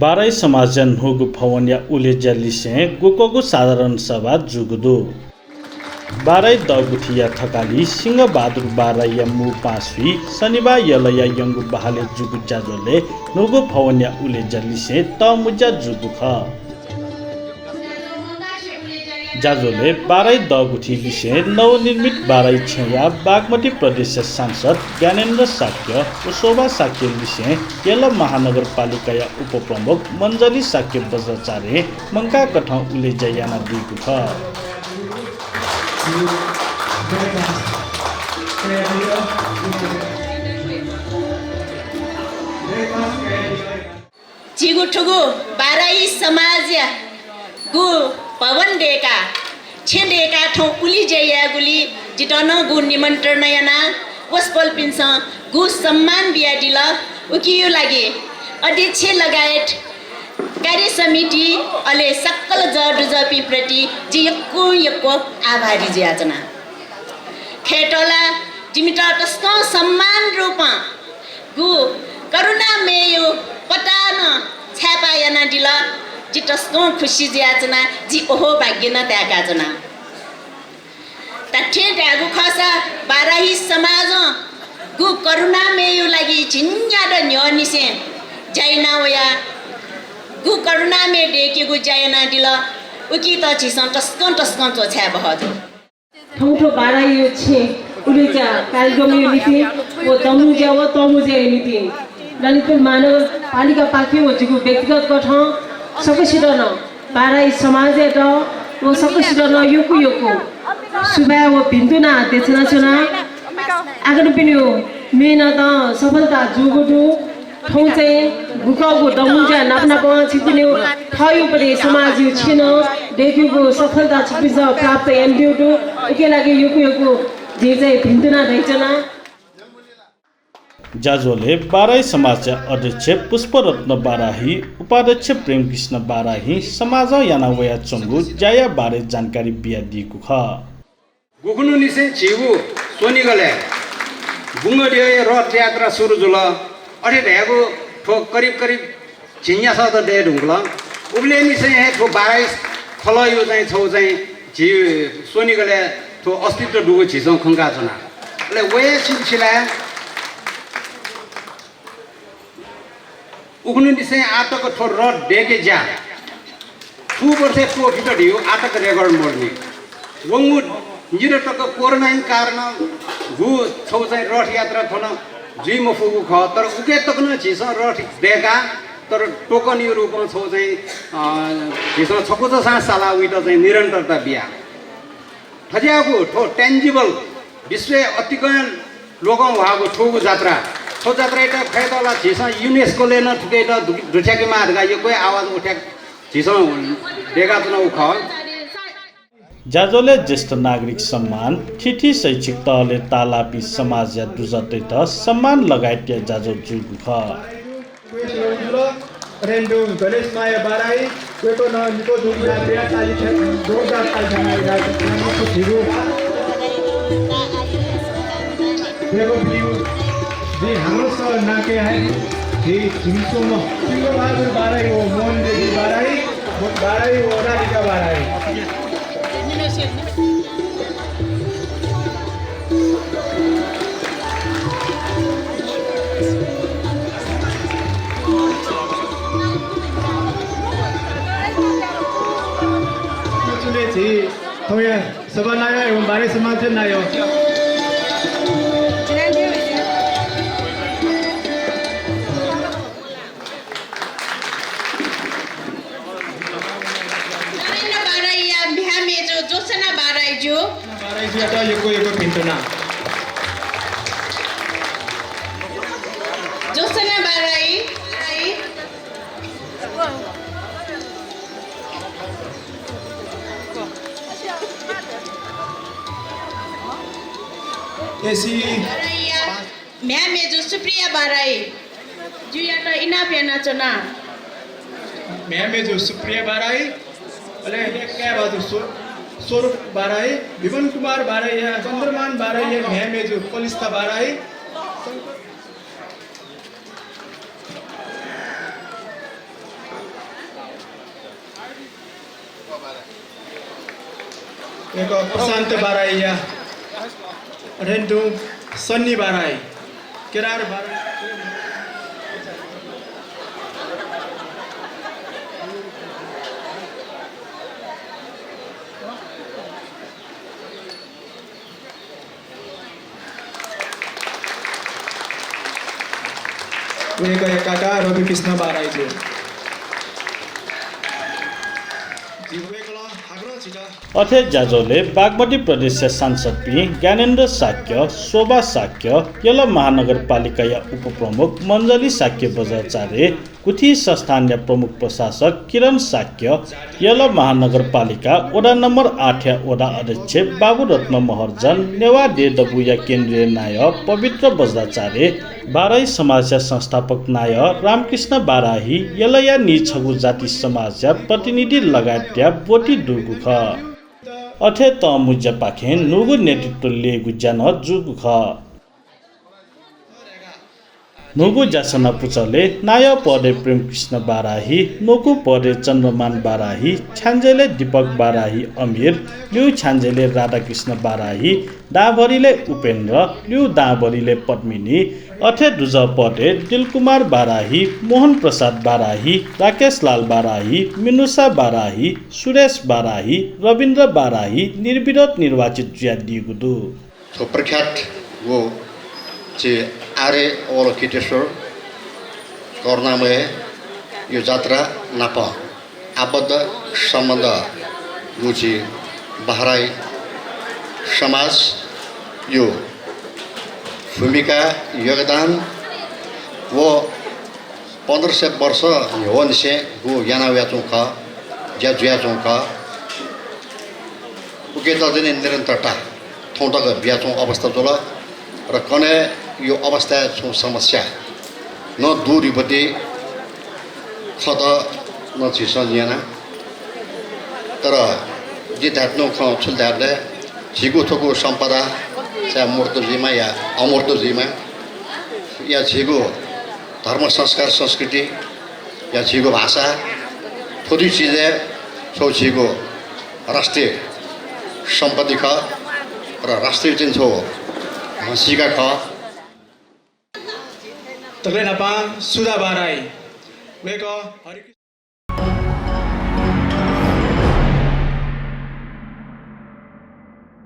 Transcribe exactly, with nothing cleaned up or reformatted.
बाराही समाजया न्हूगु भवनया उलेज्या लिसें गुकःगु साधारण सभा जूगु दु। बाराही दःगुथिया थकालि सिंहबहादुर बाराहीया मू पासापिं शनिबाः यलया यंगु बहालय् जूगु ज्याझ्वलय् न्हूगु भवनया उलेज्या लिसें तःमुँज्या जूगु खः। ज्याझ्वलय् बाराही दःगुथि लिसें नवनिर्मित बाराही छेँया बागमती प्रदेशया सांसद ज्ञानेन्द्र शाक्य व शोभा शाक्य लिसें यल महानगरपालिकाया उपप्रमुख मञ्जली शाक्य बज्राचार्यं मंकाःकथं उलेज्या यानादीगु खः। झीगु थुगु बाराही समाजया गु भवन दय्‌काः, छेँ दय्‌काः थौं उलेज्या यायेगुलिइ जितः नं गु निमन्त्रणा यानाः वसपोलपिन्सं गु सम्मान बियादिल। उकिया लागि अध्यक्ष लगायत कार्य समिति, अले सकल जःदुजःपिं प्रति जि यक्व यक्व आभारी जुयाच्वना। खय्‌त ला जिमित तसकं सम्मान रूपं गु करुणामयया पताः नं छाय्‌पाः यानादिल। जि तसकं खुसी जुयाच्वना, जि अहोभाग्य नं ताय्‌काच्वना। धात्थें धायेगु खःसा बाराही समाजं गु करुणामयया लागि झिंन्यादँ न्ह्यःनिसें ज्या याना वयाः गु करुणामय दय्‌केगु ज्या यानादिल। उकियात झीसं तसकं तसकं च्वछाये बहःजू। थौं थ्व बाराही छेँ उलेज्या कार्यक्रमया निंतिं व दमुज्या व तःमुँज्याया निंतिं ललितपुर महानगरपालिकापाखें व जिगु व्यक्तिगत कथं सकसित नं बाराही समाजयात व सकसित नं यक्व यक्व सुभाय् व भिन्तुना देछानाच्वना। आगामी दिनया मेहनतं सफलता जूगु दु। थौं चाहिँ गुकःगु दमुज्या नाप नापं छिकपिनिगु थःगु पति समाजया छेँ नं दय्‌केगु सफलता छिकपिन्सं प्राप्त यानादीगु दु। उकिया लागि यक्व यक्व जिं चाहिँ भिन्तुना धयाच्वना। ज्याझ्वलय् बाराही समाजया अध्यक्ष पुष्परत्न बाराही, उपाध्यक्ष प्रेमकृष्ण बाराही समाजं याना वयाच्वंगु ज्याया बारे जानकारी बियादीगु खः। गुखुन्हुनिसें झीगु स्वनिगलय् बुंगद्यःया रथयात्रा सुरु जुल। अथे धयागु थ्व करिब करिब झिंन्यासः त दये धुंकल। उबलय्‌निसें हे थ्व बाराही खलःया चाहिँ छगू चाहिँ झी स्वनिगलय् थ्व अस्तित्व दुगु झीसं खंकाच्वना। अले वया सिलसिलाय् उखुन्हुनिसें आः तक थ्व रथ दय्‌के ज्या थ्व वर्षय् त्वःफित धइगु आः तक रेकर्ड मदुनि। वंगु निदँ तक कोरोनाया कारणं गु छगू चाहिँ रथयात्रा थन जुइ मफुगु खः, तर उके तक नं झीसं रथ दय्‌काः तर टोकनया रूपं छगू चाहिँ, अ, झीसं छकूचा सां साला वइत चाहिँ निरन्तरता बिया। थज्याःगु थ्व tangible विश्वय् अतिकं लोकं ह्वाःगु थुगु जात्रा, थ्व जात्रायात खयेत ला झीसं युनेस्कोलय् नं थुकियात दु-, दुथ्याकेमाः धकाः यक्व हे आवाज उठ्या-, झीसं दय्‌काच्वनागु खः। ज्याझ्वलय् ज्येष्ठ नागरिक सम्मान, थीथी शैक्षिक तहलय् ताःलाःपिं समाजया दुजःतय्‌त सम्मान लगायतया ज्याझ्वः जूगु खः। रेन्डु गणेश माया बाराही, वय्‌कलं निको दुनिया बिया ताली खेल, जोरदार ताली खेल, वय्‌कःपिं, जि हाम्रोस नाके है, जि झिंस्वम्ह सिंहबहादुर बाराही व मोहन देवी बाराही, बाराही व राधिका बाराही। झी थौंया सभा नायः एवं बाराही समाज नायः। नारायण बाराहीया म्ह्याय् मेजु ज्योत्सना बाराही ज्यू। बाराही ज्यूयात यक्व यक्व भिन्तुना। ज्योत्सना बाराही, बाराही। एसी। बाराहीया म्ह्याय् मेजु सुप्रिया बाराही ज्यूयात इनाप यानाच्वना। म्ह्याय् मेजु सुप्रिया बाराही, अले काय् भाजु स्व-, स्वरूप बाराही, विमल कुमार बाराहीया, चन्द्रमान बाराहीया म्ह्याय् मेजु कलिस्ता बाराही, शंकर, वय्‌कः प्रशान्त बाराहीया अथें तुं सन्नी बाराही, केदार बाराही। वय्‌कःया काका रविकृष्ण बाराही जु। जि वय्‌कलं हाकनं झीत अथे ज्याझ्वलय् बागमती प्रदेशया सांसदपिं ज्ञानेन्द्र शाक्य, शोभा शाक्य, यल महानगरपालिकाया उपप्रमुख मञ्जली शाक्य बज्राचार्य, गुथि संस्थानया प्रमुख प्रशासक किरण शाक्य, यल महानगरपालिका वडा नम्बर आठया वडा अध्यक्ष बाबुरत्न महर्जन, नेवाः देय् दबूया केन्द्रीय नायः पवित्र बज्राचार्य, बाराही समाजया संस्थापक नायः रामकृष्ण बाराही, यलया निछगू जाति समाजया प्रतिनिधि लगायतया ब्वति दुगु खः। अथे तःमुँज्यापाखें न्हूगु नेतृत्व ल्ययेगु ज्या नं जूगु खः। न्हूगु ज्यासना पुचलय् नायः पदय् प्रेमकृष्ण बाराही, न्वकू पदय् चन्द्रमान बाराही, छ्याञ्जेलय् दीपक बाराही अमीर, ल्यू छ्याञ्जेलय् राधाकृष्ण बाराही, दांभरिलय् उपेन्द्र, ल्यू दांभरिलय् पद्मिनी, अथे दुजः पदय् दिलकुमार बाराही, मोहन प्रसाद बाराही, राकेशलाल बाराही, मिनुषा बाराही, सुरेश बाराही, रविन्द्र बाराही निर्विरोध निर्वाचित जुयादीगु दु। थ्व प्रख्यात व झी आर्य अवलोकितेश्वर करुणामय यो जात्रा नाप आबद्ध सम्बन्ध व झी बाराही समाज यो भूमिका योगदान व पन्ध्र सय वर्ष न्ह्यवंनिसें गु याना वयाच्वंगु खः, ज्या जुयाच्वंगु खः। उकेत चाहिँ निरन्तरता थौं तक बियाच्वंगु अवस्था जुल र कन्हय् यो अवस्थाय् छुं समस्या नं दूरिपति खँत नं झीसं न्यना। तर जिं धायेत्यंगु खँ छु धायेबलय् झीगु थुगु सम्पदा, चाहे मूर्त जुइमा या अमूर्त जुइमा, या झीगु धर्म संस्कार संस्कृति या झीगु भाषा, थ्व दुई चिजय् छगू झीगु राष्ट्रिय सम्पत्ति खः र राष्ट्रिय चाहिँ छगू म्हसीका खः। दकलय् न्हापां सुधा बाराही, वय्‌कः हरि